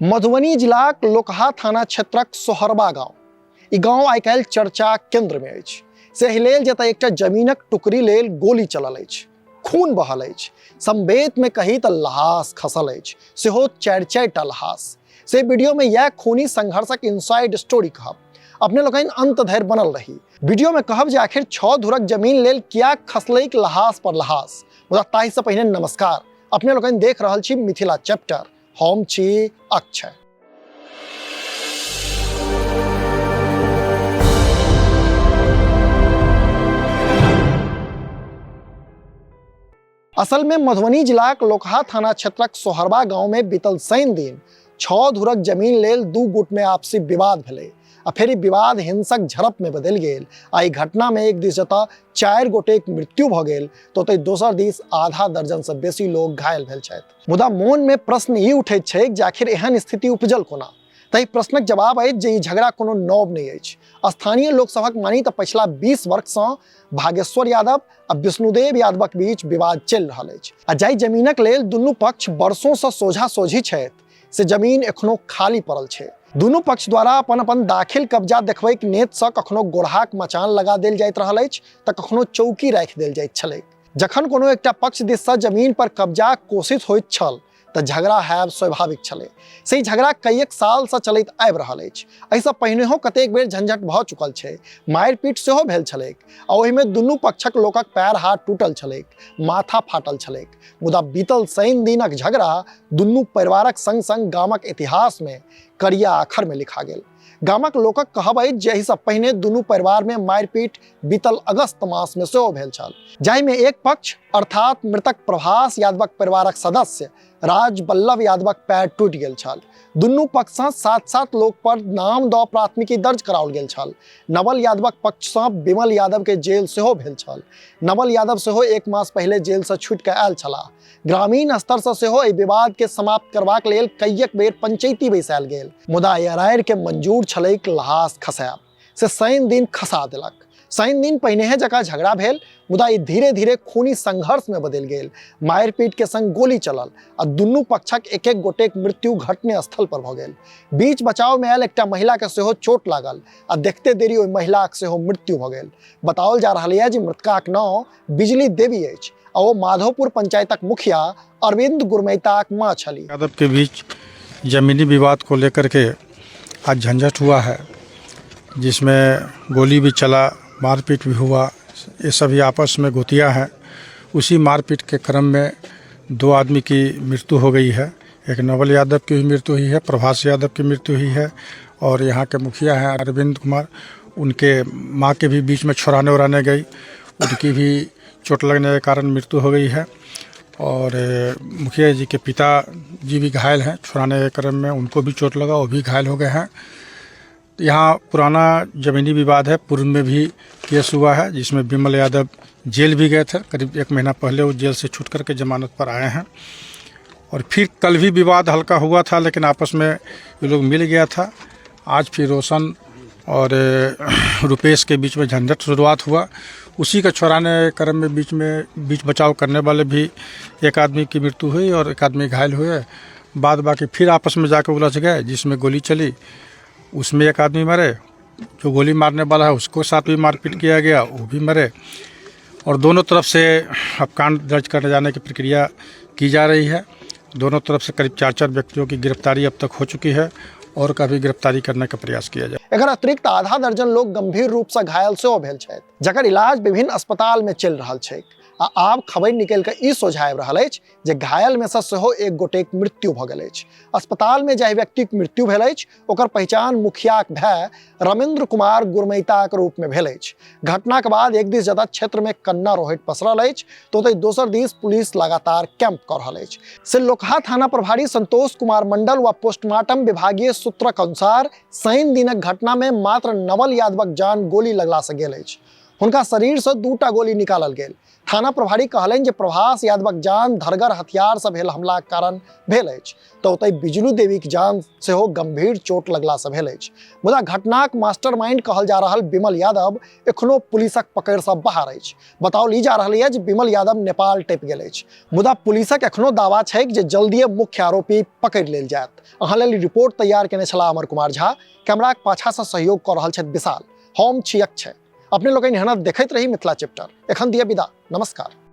मधुबनी जिलाक लोकहा थाना क्षेत्रक सोहरबा गांव, ई गांव आइ काल्हि चर्चा केंद्र में अछि। से एहि लेल जतऽ एकटा जमीनक टुकड़ी लेल गोली चलल अछि, खून बहल अछि, संवेद में कही तऽ लहास खसल अछि, सेहो चारि चारि टा लहास। से वीडियो में यह खूनी संघर्षक इनसाइड स्टोरी कहब, अपने लोकनि अंत धरि बनल रही। वीडियो में कहब जे आखिर 6 धुरक जमीन लेल किया खसलैक लहास पर लहास। मुदा ताहि से पहिने नमस्कार, अपने लोकनि देख रहल छी मिथिला चैप्टर, हम छी अक्षय। असल में मधुबनी जिलाक लोकहा थाना क्षेत्रक सोहरबा गांव में बीतल शनि दिन 6 धुरक जमीन लेल 2 गुट में आपसी विवाद भेलै आ फेर ई विवाद हिंसक झड़प में बदलि गेल। आ ई घटना में एक दिस जतऽ 4 गोटेक मृत्यु भऽ गेल तऽ ओतहि दोसर दिस आधा दर्जन से बेसी लोग घायल भेल छथि। मुदा मोन में प्रश्न ई उठैत छैक जे आखिर एहन स्थिति उपजल कोना। ताहि प्रश्नक जवाब अछि जे ई झगड़ा कोनो नव नहि अछि। स्थानीय लोक सभक मानी तऽ पछिला 20 वर्ष सँ भागेश्वर यादव आ विष्णुदेव यादवक बीच विवाद चलि रहल अछि आ जाहि जमीनक लेल दुनू पक्ष वर्षों सँ सोझा सोझी छथि से जमीन एखनो खाली पड़ल छै। दुनू पक्ष द्वारा अपन अपन दाखिल कब्जा देखबैक नेत सँ कखनो गोढ़ाक मचान लगा देल जाइत रहल अछि तऽ कखनो चौकी राखि देल जाइत छलैक। जखन कोनो एकटा पक्ष दिस सँ जमीन पर कब्जाक कोशिश होइत छल तऽ झगड़ा हैब स्वाभाविक छलै। से झगड़ा कईएक साल सँ चलैत आबि रहल अछि। एहिसँ पहिनेहो कतेक बेर झंझट भऽ चुकल छै, मारिपीट सेहो भेल छलैक आ ओहिमे दुनू पक्षक लोकक पैर हाथ टूटल छलैक, माथा फाटल छलैक। मुदा बीतल शनि दिनक झगड़ा दुनू परिवारक संग संग गामक इतिहास में करिया अखर में लिखा गेल। गामक लोकक कहब अछि जे एहिसँ पहिने दुनू परिवार में मारिपीट बीतल अगस्त मास में सेहो भेल छल, जाहि में एक पक्ष अर्थात मृतक प्रभास यादवक परिवारक सदस्य राज बल्लभ यादवक पैर टूटि गेल छल। दुनू पक्ष सँ 7-7 लोक पर नाम दऽ प्राथमिकी दर्ज कराओल गेल छल। नवल यादवक पक्ष सँ विमल यादव के जेल सेहो भेल छल। नवल यादव सेहो 1 मास पहिले जेल सँ छूटि कऽ आयल छलाह। ग्रामीण स्तर सँ सेहो एहि विवाद के समाप्त करबाक लेल कईएक बेर पंचायती बैसायल गेल, मुदा एरायर के मंजूर छलैक लहास खसायब, से शनि दिन खसा देलक। शनि दिन पहिनेहे जकाँ झगड़ा भेल, मुदा ई धीरे धीरे खूनी संघर्ष में बदलि गेल। मारिपीट के संग गोली चलल आ दुनू पक्षक एक एक गोटेक मृत्यु घटने स्थल पर भऽ गेल। बीच बचाव में आयल एकटा महिला के सेहो चोट लागल आ देखते देरी ओहि महिलाक सेहो मृत्यु भऽ गेल। बताओल जा रहल यऽ जे मृतकाक नाम बिजली देवी अछि आ ओ माधोपुर पंचायतक मुखिया अरविंद गुरमैताक माँ छली। यादव के बीच जमीनी विवाद को लेकर के आज झंझट हुआ है, जिसमें गोली भी चला, मारपीट भी हुआ। ये सभी आपस में गोतियाँ हैं। उसी मारपीट के क्रम में 2 आदमी की मृत्यु हो गई है। एक नवल यादव की भी मृत्यु हुई है, प्रभास यादव की मृत्यु हुई है और यहाँ के मुखिया हैं अरविंद कुमार, उनके माँ के भी बीच में छुड़ाने उड़ाने गई, उनकी भी चोट लगने के कारण मृत्यु हो गई है। और मुखिया जी के पिता जी भी घायल हैं, छुड़ाने के क्रम में उनको भी चोट लगा, वो भी घायल हो गए हैं। यहाँ पुराना ज़मीनी विवाद है, पूर्व में भी केस हुआ है जिसमें विमल यादव जेल भी गए थे। करीब 1 महीना पहले वो जेल से छूट करके जमानत पर आए हैं। और फिर कल भी विवाद हल्का हुआ था, लेकिन आपस में ये लोग मिल गया था। आज फिर रोशन और रुपेश के बीच में झंझट शुरुआत हुआ। उसी का छुड़ाने क्रम में बीच में बीच बचाव करने वाले भी एक आदमी की मृत्यु हुई और एक आदमी घायल हुए। बाद बाकी फिर आपस में जाकर उलझ गए, जिसमें गोली चली, उसमें एक आदमी मरे। जो गोली मारने वाला है उसको साथ भी मारपीट किया गया, वो भी मरे। और दोनों तरफ से अब कांड दर्ज करने जाने की प्रक्रिया की जा रही है। दोनों तरफ से करीब 4-4 व्यक्तियों की गिरफ्तारी अब तक हो चुकी है और का भी गिरफ्तारी करने का प्रयास किया जाए। एकर अतिरिक्त आधा दर्जन लोग गंभीर रूप से घायल सेहो भेल छथि, जकर इलाज विभिन्न अस्पताल में चलि रहल छैक। आ आब खबरि निकलि कऽ ई सोझा आबि रहल अछि जे घायल में सँ सेहो एक गोटेक मृत्यु भऽ गेल अछि। अस्पताल में जाहि व्यक्तिक मृत्यु भेल अछि ओकर पहिचान मुखियाक भाय रमेंद्र कुमार गुरमैताक रूप में भेल अछि। घटनाक बाद एक दिस जतऽ क्षेत्र में कन्ना रोहित पसरल अछि तो ओतहि दोसर दिस पुलिस लगातार कैंप कऽ रहल अछि। से लोकहा थाना प्रभारी संतोष कुमार मंडल व पोस्टमार्टम विभागीय सूत्रक अनुसार शनि दिनक घटना में मात्र नवल यादवक जान गोली लगला से गेल अछि। हुनका शरीर से 2टा गोली निकालल गेल। थाना प्रभारी कहलनि जे प्रभास यादवक जान धरगर हथियार से भेल हमलाक कारण भेल अछि, तऽ ओतहि बिजलू देवीक जान सेहो गंभीर चोट लगला से भेल अछि। मुदा घटनाक मास्टरमाइंड कहल जा रहल विमल यादव एखनो पुलिसक पकड़ से बाहर अछि। बताओल ई जा रहल यऽ जे विमल यादव नेपाल टपि गेल अछि, मुदा पुलिसक एखनो दावा छैक जे जल्दिए मुख्य आरोपी पकड़ि लेल जायत। अहाँ लेल रिपोर्ट तैयार केने छलाह अमर कुमार झा, कैमराक पाछा से सहयोग कऽ रहल छथि विशाल। हम छी अक्षय, अपने लोकनि एहना देखैत रही मिथिला चैप्टर। एखन दिअ विदा, नमस्कार।